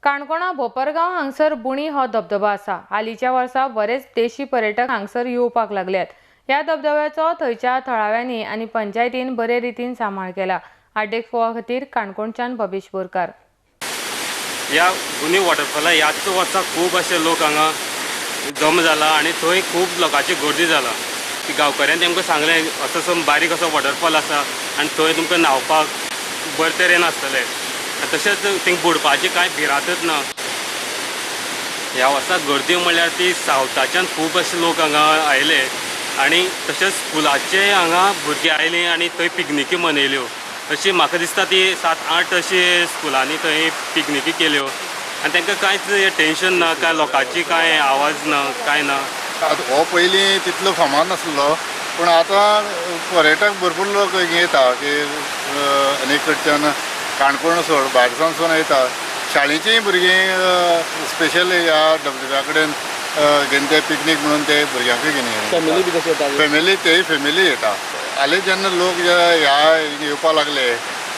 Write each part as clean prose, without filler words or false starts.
काणकोणा भोपरगांव हांगसर बुणी हो धबधबो आसा. हालींच्या वर्सा बरेच देशी पर्यटक हांगसर येवपाक लागल्यात. ह्या धबधब्याचो थंयच्या थळाव्यांनी आनी पंचायतीन बरे रितीन सांबाळ केला. आरडीएक्स गोवा खातीर काणकोणच्यान भवेश बोरकार. ह्या गुनी वॉटरफॉला ह्याच वर्सा खूब अशे लोक हांगा जमा जाला आनी थंय खूब लोकांची गर्दी जाला. ती गांवकऱ्यान तेमकां सांगलें असो असो बारीक असो वॉटरफॉल आसा आनी थंय तुमकां न्हांवपाक बरे तरेन आसतलें, तशेंच थिंग बुडपाची कांय भिरांतच ना. ह्या वर्सा गर्दी म्हणल्यार ती सावथाच्यान खूब अशे लोक हांगा आयले आनी तशेंच स्कुलाचे हांगा भुरगीं आयलीं आनी थंय पिकनिकी मनयल्यो. अशी म्हाका दिसता ती 7-8 अशी स्कुलांनी थंय पिकनिकी केल्यो आनी तांकां कांयच टेंशन ना, कांय लोकांची कांय आवाज ना, कांय ना. आतां हो पयलीं तितलो फामाद नासलो, पूण आतां पर्यटक भरपूर लोक येता की अनेक कडच्यान, काणकोण सोड भायरसान सून येता. शाळेचीं भुरगीं स्पेशल ह्या धबधब्या कडेन घेवन ते पिकनीक म्हणून ते भुरग्यांकूय घेवन फॅमिली, तेय फॅमिली येता. हालीं जेन्ना लोक ह्या येवपाक लागले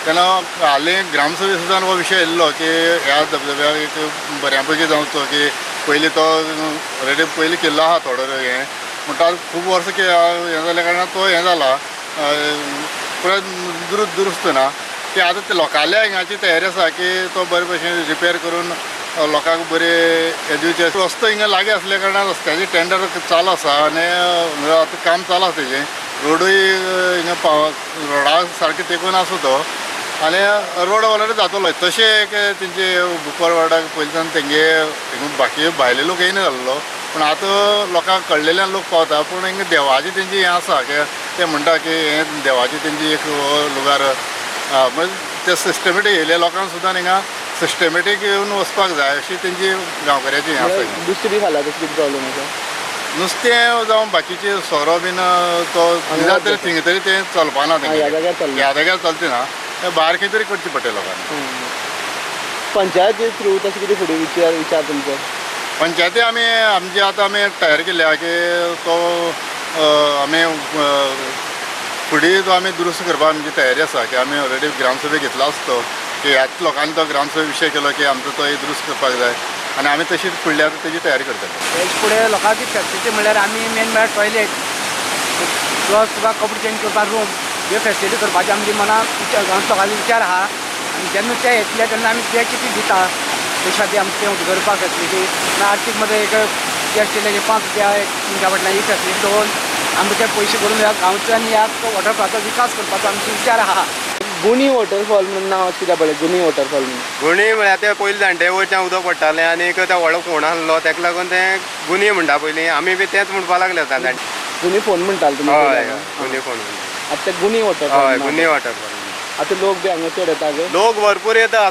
तेन्ना हालीं ग्रामसभे सुद्दां हो विशय येयल्लो की ह्या धबधब्याक एक बऱ्या पैकी जावचो की पयलीं तो ऑलरेडी पयलीं केल्लो आहा थोडो हें, म्हणटा खूब वर्सां हें जाल्या कारणान तो हें जाला पुराय दुरुस्त ना. की आतां ते लोकांल्या हिंगाची तयारी आसा की तो बरे भशेन रिपेर करून लोकांक बरें हें दिवचें. रस्तो हिंगा लागीं आसल्या कारणान रस्त्याचें टेंडर चालू आसा आनी आतां काम चालू आसा तेजें. रोडूय हिंगा पाव रोडा सारकें तेकून आसा तो आनी रोड ऑलरेडी जातलो. तशें एक तेंचे बुपरवाडाक पयलींच्यान तेंगे हिंगा बाकी भायले लोक येयना जाल्लो, पूण आतां लोकांक कळ्ळेल्यान लोक पावता. पूण हिंगा देवाची तेंची हें आसा की ते म्हणटा की हें देवाची तेंची एक लुगार म्हणजे ते सिस्टमॅटीक येयले लोकांक सुद्दां हिंगा सिस्टमॅटीक येवन वचपाक जाय अशी तेंची गांवकऱ्याची हें आसा. नुस्तें बी खाला तशें कितें प्रॉब्लम आसा? नुस्तें जावं बाकीचे सोरो बीन तो दिता तरी थिंग तरी तें चलपाना, ह्या जाग्यार चलते ना, तें भायर खंय तरी करचें पडटलें लोकांनी. पंचायती थ्रू तशें कितें फुडें विचार तुमचो? पंचायती आमी आमची आतां आमी तयार केल्या की तो आमी फुडें तो आमी दुरुस्त करपाक आमची तयारी आसा की आमी ऑलरेडी ग्रामसभे घेतला आसतो की ह्याच लोकांनी तो ग्रामसभे विशय केलो की आमचो तो दुरुस्त करपाक जाय आनी आमी तशीच फुडल्या आतां तेजी तयारी करतले. हेच फुडें लोकांची फॅसिलिटी म्हणल्यार आमी मेन म्हळ्यार टॉयलेट प्लस तुका कपडे चेंज करपाक रूम ह्यो फॅसिलिटी करपाची आमची मनां लोकांचे विचार आहा. आनी जेन्ना ते येतले तेन्ना आमी ते कितें दिता तेजे खातीर आमकां तें करपाक फॅसिलिटी आर्थीक मध्ये एक जे आशिल्ले की 5 रुपया एक तुमच्या फाटल्यान ही फॅसिलिटी दवरून आमकां ते पयशे करून ह्या गांवचो आनी ह्या वॉटरफॉलाचो विकास करपाचो आमचो विचार आहा. गुनी वॉटरफॉल म्हणून नांव कित्याक पडलें गुनी वॉटरफॉल म्हणून? गुनी म्हळ्यार ते पयलीं जाणटे वयच्यान उदक पडटालें आनी एक ते व्हडलो फोण आसलो तेका लागून तें गुनी म्हणटा पयलीं, आमी बी तेंच म्हणपाक लागले आतां. गुनी फोण म्हणटाले तुमी? हय, गुनी फोण. आतां ते गुनी वॉटरफॉल. हय, गुनी वॉटरफॉल. आतां लोक बी हांगा चड येता? लोक भरपूर येता,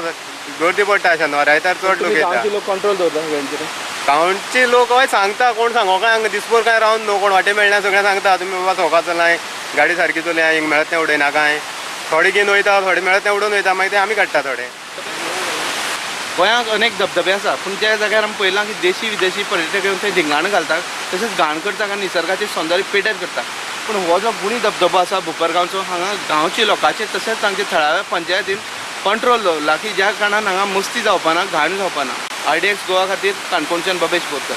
गर्दी पडटा शेनवार आयतार चड लोक येता. लोक कंट्रोल दवरता सगळ्यांचेर? गांवचे लोक हय सांगता, कोण सांगो काय हांगा दिसभर काय रावन न्हू, कोण वाटे मेळना सगळें सांगता तुमी बाबा सोका चलाय, गाडी सारकी चलय, हिंग मेळत तें उडयना काय, थोडे घेवन वयता, थोडे मेळत तें उडोवन वयता, मागीर ते आमी काडटा थोडे. गोंयांत अनेक धबधबे आसा, पूण ज्या जाग्यार आमी पळयलां की देशी विदेशी पर्यटक येवन थंय धिंगाणां घालतात, तशेंच घाण करतात आनी निसर्गाचें सौंदर्य पेड्ड्यार करता. पूण हो जो गुणी धबधबो आसा भोपरगांवचो, हांगा गांवचे लोकांचे तशेंच तांचे थळाव्या पंचायतीन कंट्रोल दवरला की ज्या कारणान हांगा मस्ती जावपाना, घाण जावपाना. आरडीएक्स गोवा खातीर काणकोणच्यान भवेश बोरकर.